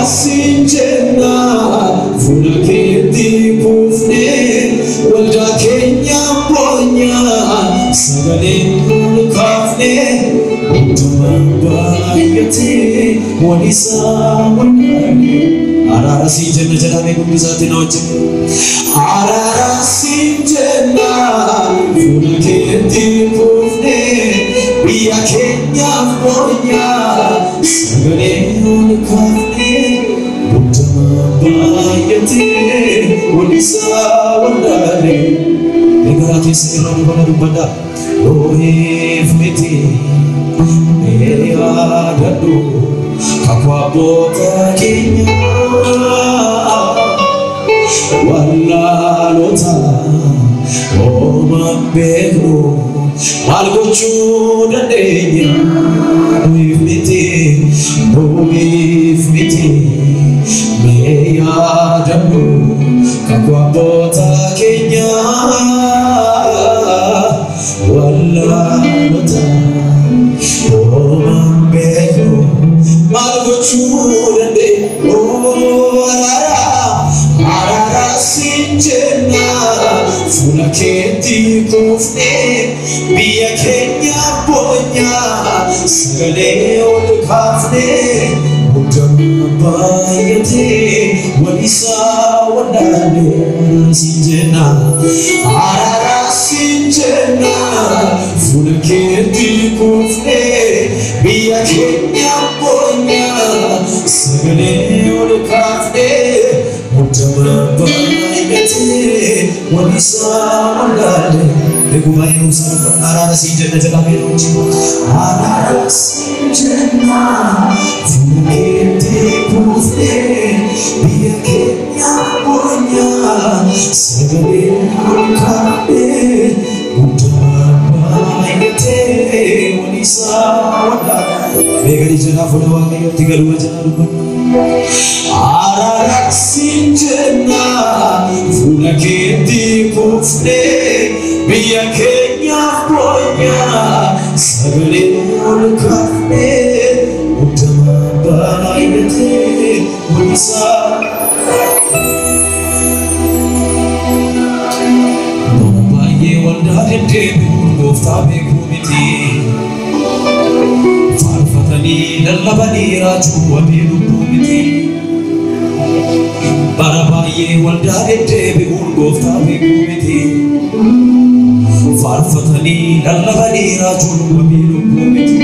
siin jenna fuula keetti kuufnee waldaa keenya boonyaa sagalee ol kaafnee utuma baay'atee wal isaa wallaalee araara siin jenna jedhamee guddisaatti na wajjin araara siin jenna fuula keetti kuufnee biyya keenyaaf boonyaa sagalee ol kaafnee utuma baay'atee wal isaa wallaalee garaa keessa irraa dubana dubbadha looheef miti mee yaadadhu kakuu abboota keenyaa wallaalota homaan beeknu maal gochuu dandeenya nuuf miti nuuf miti mee yaadadhu kakuu abboota keenyaa wallaalota homaan beeknu maal gochuu dandeenya araara siin jenna fuula keetti kuufnee biyya keenya boonyaa sagalee ol kaafnee muddama baay'atee wal isaa wallaalee araara siin jenna araara siin jenna fuula keetti kuufnee biyya keenya boonyaa sagalee ol kaafnee muddama baay'atee wal isaa wallaalee ጉባኤው araara siin jenna jedhamee wajjin araara siin jenna fuula keetti kuufnee biyya keenya boonyaa sagalee ol kaafnee muddama baay'atee wal isaa wallaalee mee gadi jalaa fuula Waaqayyootti galuu jalaa dubbanna araara siin jenna fuula keetti kuufnee biyya keenyaaf boonyaa sagalee ol kaafnee muddama baay'atee wal isaa bara baay'ee waldaa deddeebi'uun gooftaa beekuu miti faarfatanii lallabanii raajuu wabii lubbuu miti bara baay'ee waldaa deddeebi'uun gooftaa beekuu miti faarfatanii lallabanii raajuun wabii lubbuu miti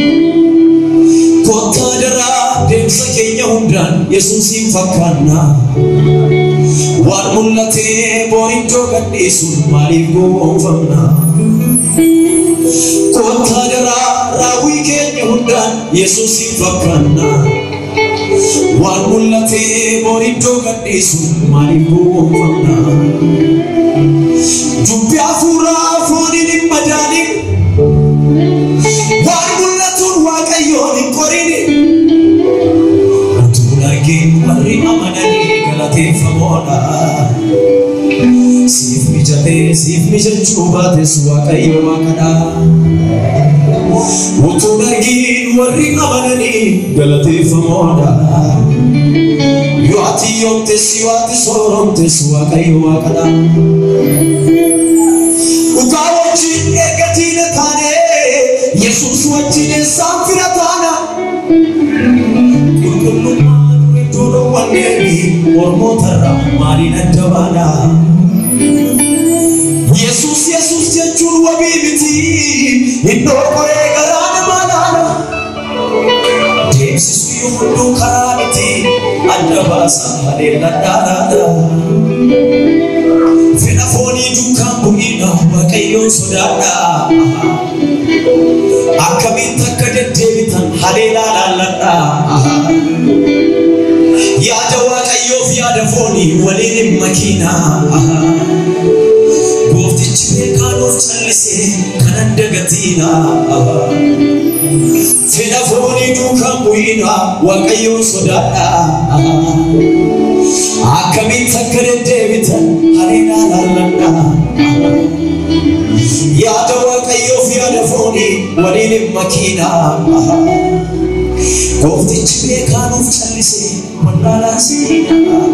kottaa daraa deemsa keenya hundaan Yesuusiin fakkaanna waan mul'atee booriddoo gadhiisuun maaliif gowwoomfamna kottaa daraa raawwii keenya hundaan Yesuusiin fakkaanna waan mul'atee booriddoo gadhiisuun maaliif gowwoomfamna dubbi hafuuraa fooniin hin madaalin waan mul'atuun Waaqayyoon hin qorin utuu argin warri amananii galateeffamoodha siif mijatee siif mijachuu baates Waaqayyo Waaqadha utuu argin warri amananii galateeffamoodha yoo ati yoomtes yoo ati sooromtes Waaqayyo Waaqadha dhugaa wajjin erga diina taane Yesuus wajjin eessaan fira taana qulqullummaa dura iddoo dhowwanneemi ormootarraa maaliin adda baana Yesuus Yesuus jechuun wabii miti iddoo qoree garaa namaa laala deemsisu yoo hunduu karaa miti adda baasa haleelladhaadhaadha fedha foonii duukaan bu'ina Waaqayyoon sodaadhaa akkamitti akka deddeebitan haleelaa laalladhaa yaada Waaqayyoof yaada foonii waliin hin makiinaa gooftichi beekaa nuuf callisee kanan dagatiinaa fedha foonii duukaan bu'ina Waaqayyoon sodaadhaa akkamitti akka deddeebitan haleelaa laalladhaa yaada Waaqayyoof yaada foonii waliin hin makiinaa Gooftichi beekaa nuuf callise wallaalaa seenaa.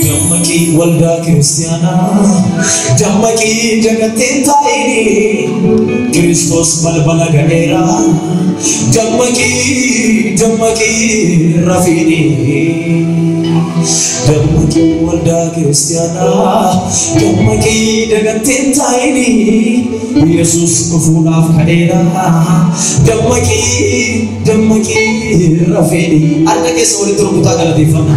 Dammaqii waldaa kiristaanaa, dammaqii dagatteen taa'ini, Kiristoos balbala ga'eera. Dammaqii, dammaqii rafiini. Dammaqii waldaa kiristaanaa, dammaqii dagatteen taa'ini, Yesuus dhufuudhaaf ka'eera. Dammaqii, dammaqii rafiini. Harka keessa walitti rukutaa galateeffadha.